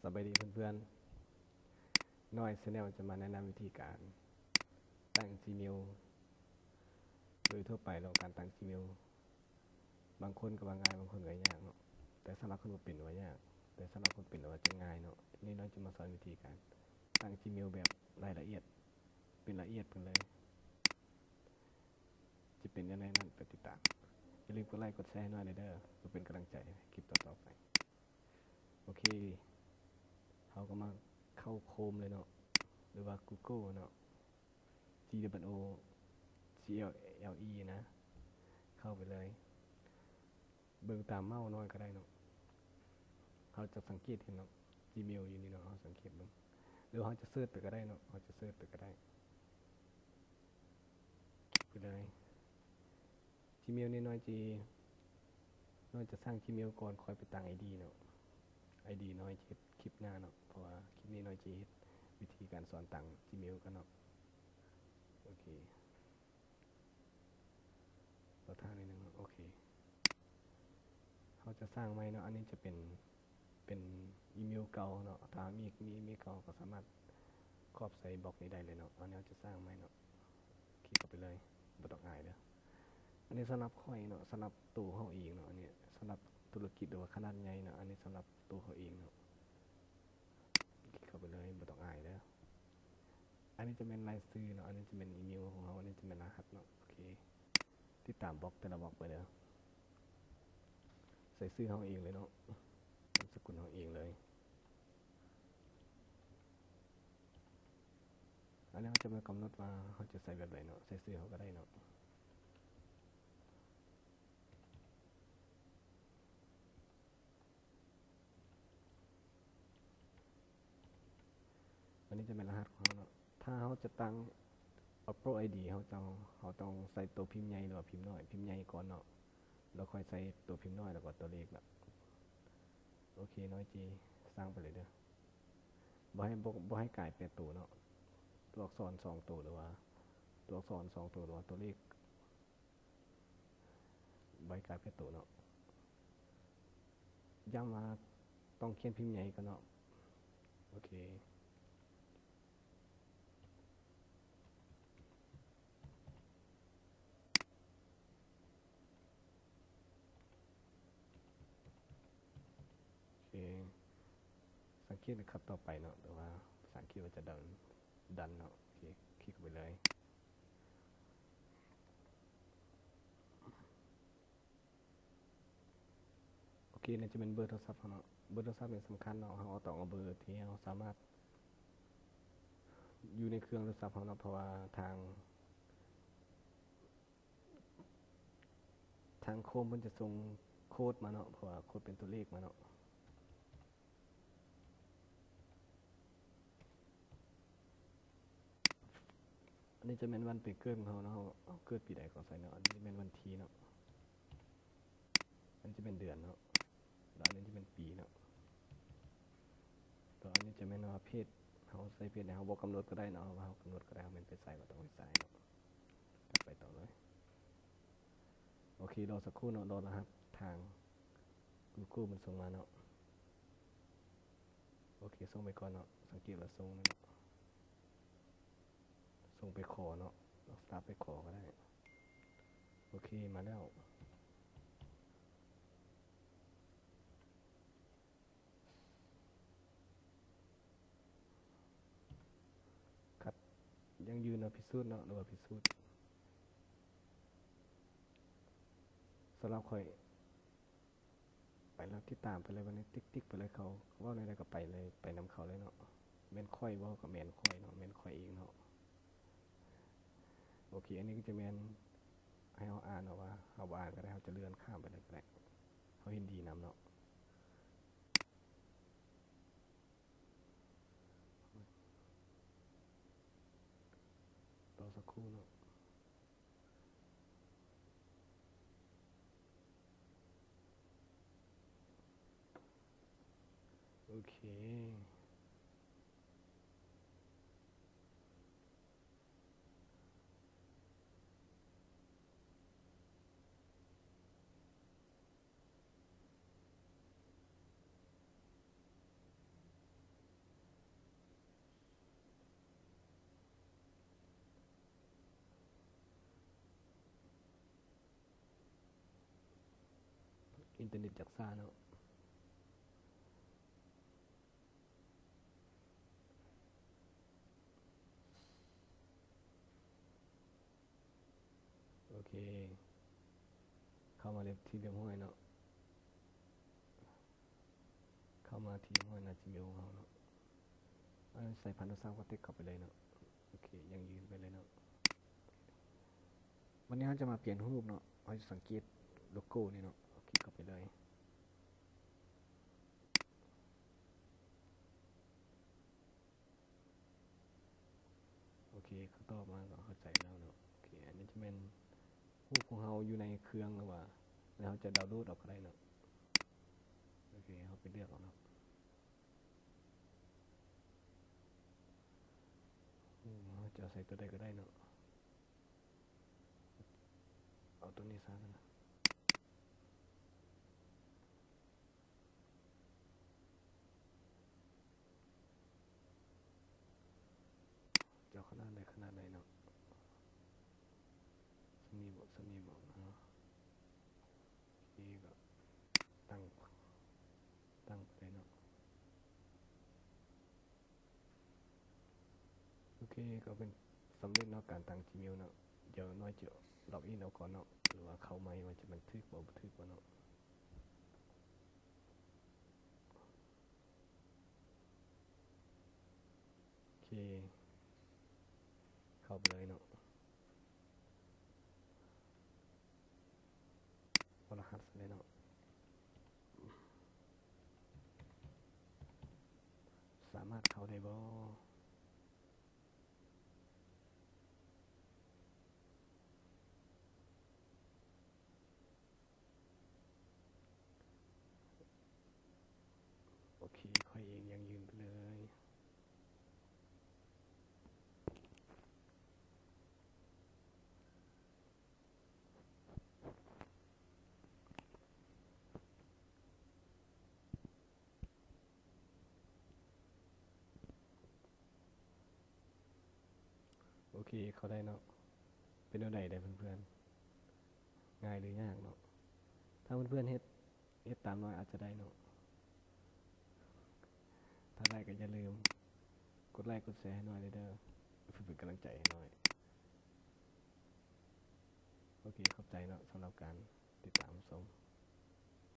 ສະບາຍດີເພື່ອນໆ, ນ້ອຍ Channel ຈະມາແນະນຳວິທີການຕັ້ງ Gmail ໂດຍທົ່ວໄປເນາະ. ການຕັ້ງ Gmail ບາງຄົນກໍວ່າງ່າຍ ບາງຄົນກໍຍາກເນາະ, ແຕ່ສຳລັບຄົນບໍ່ເປັນວ່າຍາກ, ແຕ່ສຳລັບຄົນເປັນວ່າຈະງ່າຍເນາະ. ນີ້ນ້ອຍຈະມາສອນວິທີການຕັ້ງ Gmail ແບບລາຍລະອຽດ ເປັນລາຍລະອຽດກັນເລີຍ. ຈະເປັນແນວໃດນັ້ນໄປຕິດຕາມ. ຢ່າລືມກົດໄລກົດແຊໃຫ້ນ້ອຍແດ່ເດີ ເພື່ອເປັນກຳລັງໃຈໃຫ້ຄລິບຕໍ່ໆໄປ. ໂອເຄ ເຮົາກໍມາເຂົ້າ Chrome ເລີຍເນາະ ຫຼືວ່າ Google ເນາະ G O O G L E ນະ, ເຂົ້າໄປເລີຍ. ເບິ່ງຕາມເມົ້ານ້ອຍກໍໄດ້ເນາະ. ເຮົາຈະສັງເກດເຫັນເນາະ Gmail ຢູ່ນີ້ເນາະ, ເຮົາສັງເກດເບິ່ງ ຫຼືເຮົາຈະເສີດໄປກໍໄດ້ເນາະ, ເຮົາຈະເສີດໄປກໍໄດ້. ຄລິກໄປເລີຍ. Gmail ນີ້ນ້ອຍຈະ ນ້ອຍຈະສ້າງ Gmail ກ່ອນ ຄ່ອຍໄປຕັ້ງ ID ເນາະ. ID ນ້ອຍຈະເຮັດຄລິບໜ້າເນາະ, ເພາະວ່າຄລິບນີ້ນ້ອຍຈະເຮັດວິທີການສອນຕັ້ງ Gmail ກ່ອນເນາະ. ໂອເຄ ຂໍຖ້າໜ້ອຍໜຶ່ງເນາະ. ໂອເຄ ເຮົາຈະສ້າງໃໝ່ເນາະ. ອັນນີ້ຈະເປັນ ເປັນອີເມວເກົ່າເນາະ. ຖ້າມີ ມີອີເມວເກົ່າ ເຮົາກໍສາມາດຄອບໃສ່ບລັອກນີ້ໄດ້ເລີຍເນາະ. ອັນນີ້ເຮົາຈະສ້າງໃໝ່ເນາະ. ຄລິກເຂົ້າໄປເລີຍ ບໍ່ຕ້ອງອາຍເດີ. ອັນນີ້ສຳລັບຂ້ອຍເນາະ, ສຳລັບໂຕເຮົາເອງເນາະ. ອັນນີ້ສຳລັບທຸລະກິດ ຫຼືວ່າຂະໜາດໃຫຍ່ເນາະ. ອັນນີ້ສຳລັບໂຕເຮົາເອງເນາະ. ຄລິກເຂົ້າໄປເລີຍ ບໍ່ຕ້ອງອາຍເດີ. ອັນນີ້ຈະແມ່ນລາຍຊື່ເນາະ, ອັນນີ້ຈະແມ່ນອີເມວຂອງເຮົາ, ອັນນີ້ຈະແມ່ນລະຫັດເນາະ. ໂອເຄ ຕິດຕາມບລັອກແຕ່ລະບລັອກໄປເດີ. ໃສ່ຊື່ເຮົາເອງເລີຍເນາະ, ນາມສະກຸນເຮົາເອງເລີຍ. ອັນນີ້ເຮົາຈະມາກຳນົດວ່າເຮົາຈະໃສ່ແບບໃດເນາະ, ໃສ່ຊື່ເຮົາກໍໄດ້ເນາະ. ອັນນີ້ຈະແມ່ນລະຫັດຂອງເຮົາເນາະ. ຖ້າເຮົາຈະຕັ້ງ Apple ID ເຮົາຕ້ອງ ເຮົາຕ້ອງໃສ່ໂຕພິມໃຫຍ່ ຫຼືວ່າພິມນ້ອຍ. ພິມໃຫຍ່ກ່ອນເນາະ ແລ້ວຄ່ອຍໃສ່ໂຕພິມນ້ອຍ ແລ້ວກໍຕົວເລກເນາະ. ໂອເຄ ນ້ອຍຈີ ສ້າງໄປເລີຍເດີ. ບໍ່ໃຫ້ ບໍ່ ບໍ່ໃຫ້ກາຍແປດໂຕເນາະ, ຕົວອັກສອນສອງໂຕ ຫຼືວ່າຕົວອັກສອນສອງໂຕ ຫຼືວ່າຕົວເລກ ໃບກາຍແປດໂຕເນາະ. ຢ້ຳວ່າຕ້ອງຂຽນພິມໃຫຍ່ກ່ອນເນາະ. ໂອເຄ ໂອເຄ ສັງເກດໃນຂັ້ນຕໍ່ໄປເນາະ, ແຕ່ວ່າພາສາອັງກິດວ່າຈະ done done ເນາະ. ໂອເຄ ຄລິກເຂົ້າໄປເລີຍ. ໂອເຄ ນີ້ຈະແມ່ນເບີໂທລະສັບເຮົາເນາະ. ເບີໂທລະສັບນີ້ສຳຄັນເນາະ, ເຮົາຕ້ອງເອົາເບີທີ່ເຮົາສາມາດຢູ່ໃນເຄື່ອງໂທລະສັບເຮົາເນາະ, ເພາະວ່າທາງ ທາງໂຄມເພິ່ນຈະສົ່ງໂຄດມາເນາະ, ເພາະວ່າໂຄດເປັນຕົວເລກມາເນາະ. ອັນນີ້ຈະແມ່ນວັນປີເກີດຂອງເຮົາເນາະ, ເຮົາ ເຮົາເກີດປີໃດກໍໃສ່ເນາະ. ອັນນີ້ຈະແມ່ນວັນທີເນາະ, ອັນນີ້ຈະແມ່ນເດືອນເນາະ, ແລ້ວອັນນີ້ຈະແມ່ນປີເນາະ. ແລ້ວອັນນີ້ຈະແມ່ນວ່າເພດ, ເຮົາໃສ່ເພດໃດ ເຮົາບໍ່ກຳນົດກໍໄດ້ເນາະ, ເຮົາວ່າເຮົາກຳນົດກໍໄດ້, ເຮົາແມ່ນໄປໃສກໍຕ້ອງໄປໃສ່ເນາະ. ແລ້ວໄປຕໍ່ເລີຍ. ໂອເຄ ລໍສັກຄູ່ເນາະ, ລໍລະຫັດທາງ Google ມັນສົ່ງມາເນາະ. ໂອເຄ ສົ່ງໄປກ່ອນເນາະ, ສັງເກດວ່າສົ່ງແລ້ວເນາະ, ສົ່ງໄປຂໍເນາະ, ລັກສະນະໄປຂໍກໍໄດ້. ໂອເຄ ມາແລ້ວ. ຄັດ ຢັ້ງຢືນວ່າພິສູດເນາະ ຫຼືວ່າພິສູດ. ສຳລັບຂ້ອຍ ໄປແລ້ວ ຕິດຕາມໄປເລີຍ, ບັດນີ້ຕິກໆໄປເລີຍ, ເຂົາເວົ້າແນວໃດກໍໄປເລີຍ, ໄປນຳເຂົາເລີຍເນາະ. ແມ່ນຂ້ອຍບໍ່? ກໍແມ່ນຂ້ອຍເນາະ, ແມ່ນຂ້ອຍເອງເນາະ. ໂອເຄ ອັນນີ້ກໍຈະແມ່ນໃຫ້ເຮົາອ່ານເນາະ, ວ່າເຮົາບໍ່ອ່ານກໍໄດ້, ເຮົາຈະເລື່ອນຂ້າມໄປເລີຍກໍໄດ້, ເຮົາເຫັນດີນຳເນາະ. ລໍສັກຄູ່ເນາະ. ໂອເຄ. ໂ ເຕີເນັດຈັກຊ້າເນາະ. ໂອເຄ ເຂົ້າມາເລີຍທີ່ຮຽບຮ້ອຍເນາະ. ເຂົ້າມາທີ່ຮຽບຮ້ອຍໜ້າ Gmail ຂອງເຮົາເນາະ. ເອົາໃສ່ພັນທຸກສາມຄອນແທັກເຂົ້າໄປເລີຍເນາະ. ໂອເຄ ຢັ້ງຢືນໄປເລີຍເນາະ. ວັນນີ້ເຮົາຈະມາປ່ຽນຮູບເນາະ. ເຮົາຈະສັງເກດໂລໂກ້ນີ້ເນາະ. ຄລິກເຂົ້າໄປເລີຍ. ໂອເຄ ເຂົາຕອບມາກໍເຂົ້າໃຈແລ້ວເນາະ. ໂອເຄ ອັນນີ້ຈະແມ່ນຮູບຂອງເຮົາຢູ່ໃນເຄື່ອງ ຫຼືວ່າເຮົາຈະດາວໂຫຼດເອົາກໍໄດ້ເນາະ. ໂອເຄ ເຮົາໄປເລືອກເອົາເນາະ. ເຮົາຈະເອົາໃສ່ຕົວໃດກໍໄດ້ເນາະ. ເອົາຕົວນີ້ຊະ. ຈະເອົາຂະໜາດໃດຂະໜາດໃດເນາະ. ສ່ຳນີ້ບໍ ສ່ຳນີ້ບໍເນາະ. ໂອເຄ ກໍຕັ້ງ ຕັ້ງໄປເລີຍເນາະ. ໂອເຄ ກໍເປັນສຳເລັດເນາະ ການຕັ້ງ Gmail ເນາະ. ດຽວນ້ອຍຈະລັອກອິນເອົາກ່ອນເນາະ ຫຼືວ່າເຂົ້າໃໝ່ວ່າຈະແມ່ນຖືກບໍ່ ບໍ່ຖືກບໍ່ເນາະ. ໂອເຄ ເຂົ້າໄປເລີຍເນາະ. ເອົາລະຫັດໃສ່ເລີຍເນາະ. ສາມາດເຂົ້າໄດ້ບໍ່? ໂອເຄ ຂ້ອຍເອງຢັ້ງຢືນໄປເລີຍ. ໂອເຄ ເຂົ້າໄດ້ເນາະ. ເປັນແນວໃດເດີເພື່ອນໆ? ງ່າຍຫຼືຍາກເນາະ? ຖ້າເພື່ອນໆເຮັດ ເຮັດຕາມນ້ອຍອາດຈະໄດ້ເນາະ. ຖ້າໄດ້ກໍຢ່າລືມກົດໄລກົດແຊໃຫ້ນ້ອຍເດີ ເພື່ອເປັນກຳລັງໃຈໃຫ້ນ້ອຍ. ໂອເຄ ຂອບໃຈເນາະ ສຳລັບການຕິດຕາມຊົມ.